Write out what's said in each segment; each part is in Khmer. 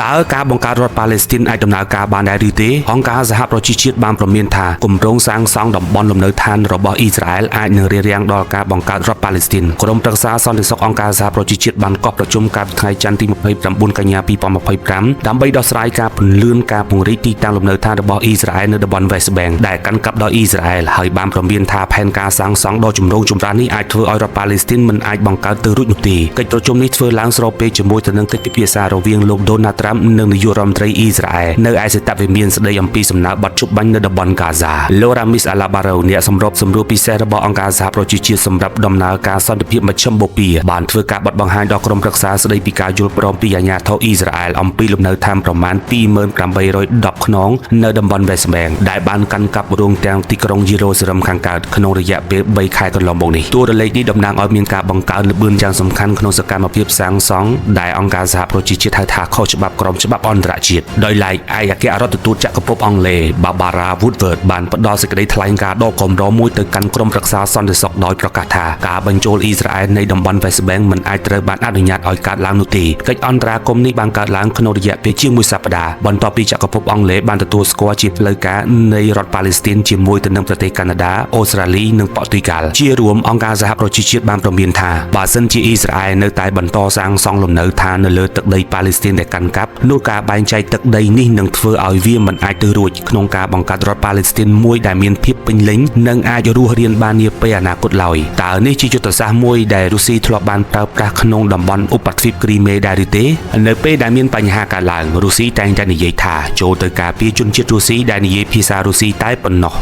តើការបង្កើតរដ្ឋប៉ាឡេស្ទីនអាចដំណើរការបានដែរឬទេអង្គការសហប្រជាជាតិបានព្រមានថាគម្រោងសាងសង់តំបន់លំនៅឋានរបស់អ៊ីស្រាអែលអាចនឹងរារាំងដល់ការបង្កើតរដ្ឋប៉ាឡេស្ទីនក្រុមប្រឹក្សាសន្តិសុខអង្គការសហប្រជាជាតិបានកោះប្រជុំកាលពីថ្ងៃច័ន្ទទី29កញ្ញា2025ដើម្បីដោះស្រាយការពន្លឿនការពង្រីកទីតាំងលំនៅឋានរបស់អ៊ីស្រាអែលនៅតំបន់ West Bank ដែលកាន់កាប់ដោយអ៊ីស្រាអែលហើយបានព្រមានថាផែនការសាងសង់ដ៏ចម្រូងចម្រាសនេះអាចធ្វើឲ្យរដ្ឋប៉ាឡេស្ទីនមិនអាចបង្កើតទៅរួចនោះទេកិច្ចប្រជុំនេះធ្វើឡើងស្របពេលជាមួយទៅនឹងកិច្ចពិភាក្សារវាងលោកដូណាល់ត្រាំនិងនាយករដ្ឋមន្ត្រីអ៊ីស្រាអែលនៅឯសេតវិមានស្ដីអំពីសំណើបទជប់បាញ់នៅតំបន់ហ្គាហ្សាលោករ៉ាមីសអាឡាបារ៉ូអ្នកសម្របសម្រួលពិសេសរបស់អង្គការសហប្រជាជាតិសម្រាប់ដំណើរការសន្តិភាពមជ្ឈិមបូព៌ាបានធ្វើការបទបង្ហាញដល់ក្រុមប្រឹក្សាស្ដីពីការយល់ព្រមពីអាជ្ញាធរអ៊ីស្រាអែលអំពីលំនៅឋានប្រមាណ2810ខ្នងនៅតំបន់ West Bank ដែលបានកាន់កាប់រួមទាំងទីក្រុងយេរូសាឡឹមខាងកើតក្នុងរយៈពេល3ខែកន្លងមកនេះតួលេខនេះតំណាងឲ្យមានការបង្កើនល្បឿនយ៉ាងសំខាន់ក្នុងសកម្មភាពសាងសង់ដែលអង្គការសហប្រជាជាតិហៅថាខុសច្បាប់ក្រមច្បាប់អន្តរជាតិដោយឡែកឯកអគ្គរដ្ឋទូតចក្រភពអង់គ្លេស Barbara Woodward បានផ្ដល់សេចក្តីថ្លែងការណ៍ដ៏កម្រមួយទៅកាន់ក្រុមប្រឹក្សាសន្តិសុខដោយប្រកាសថាការបញ្ចូលអ៊ីស្រាអែលនៃតំបន់ West Bank មិនអាចត្រូវបានអនុញ្ញាតឲ្យកើតឡើងនោះទេកិច្ចអន្តរាគមន៍នេះបានកើតឡើងក្នុងរយៈពេលជាងមួយសប្តាហ៍បន្ទាប់ពីចក្រភពអង់គ្លេសបានទទួលស្គាល់ជាផ្លូវការនៃរដ្ឋប៉ាឡេស្ទីនជាមួយទៅនឹងប្រទេសកាណាដាអូស្ត្រាលីនិងប៉ូទុយហ្គាល់ជារួមអង្គការសហប្រជាជាតិបានព្រមានថាបើសិនជាអ៊ីស្រាអែលនៅតែបន្តសាងសង់លំនៅឋាននៅលើទឹកដីប៉ាឡេស្ទីនដែលកាន់កាប់នោះការបែងចែកទឹកដីនេះនឹងធ្វើឲ្យវាមិនអាចទៅរួចក្នុងការបង្កើតរដ្ឋប៉ាឡេស្ទីនមួយដែលមានភាពពេញលេញនិងអាចរស់រានបាននាពេលអនាគតឡើយតើនេះជាយុទ្ធសាស្ត្រមួយដែលរុស្ស៊ីធ្លាប់បានប្រើប្រាស់ក្នុងតំបន់ឧបទ្វីបគ្រីមេដែរឬទេនៅពេលដែលមានបញ្ហាកើតឡើងរុស្ស៊ីតែងតែនិយាយថាចូលទៅការពារជនជាតិរុស្ស៊ីដែលនិយាយភាសារុស្ស៊ីតែប៉ុណ្ណោះ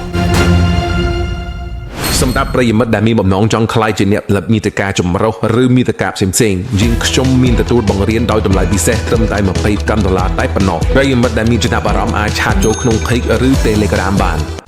សម្រាប់ប្រិយមិត្តដែលមានបំណងចង់ក្លាយជាអ្នកផលិតមាតិកាចម្រុះឬមាតិកាផ្សេងៗយើងខ្ញុំមានទទួលបង្រៀនដោយតម្លៃពិសេសត្រឹមតែ25ដុល្លារតែប៉ុណ្ណោះប្រិយមិត្តដែលមានចំណាប់អារម្មណ៍អាច chat ចូលក្នុង Page ឬ Telegram បាន។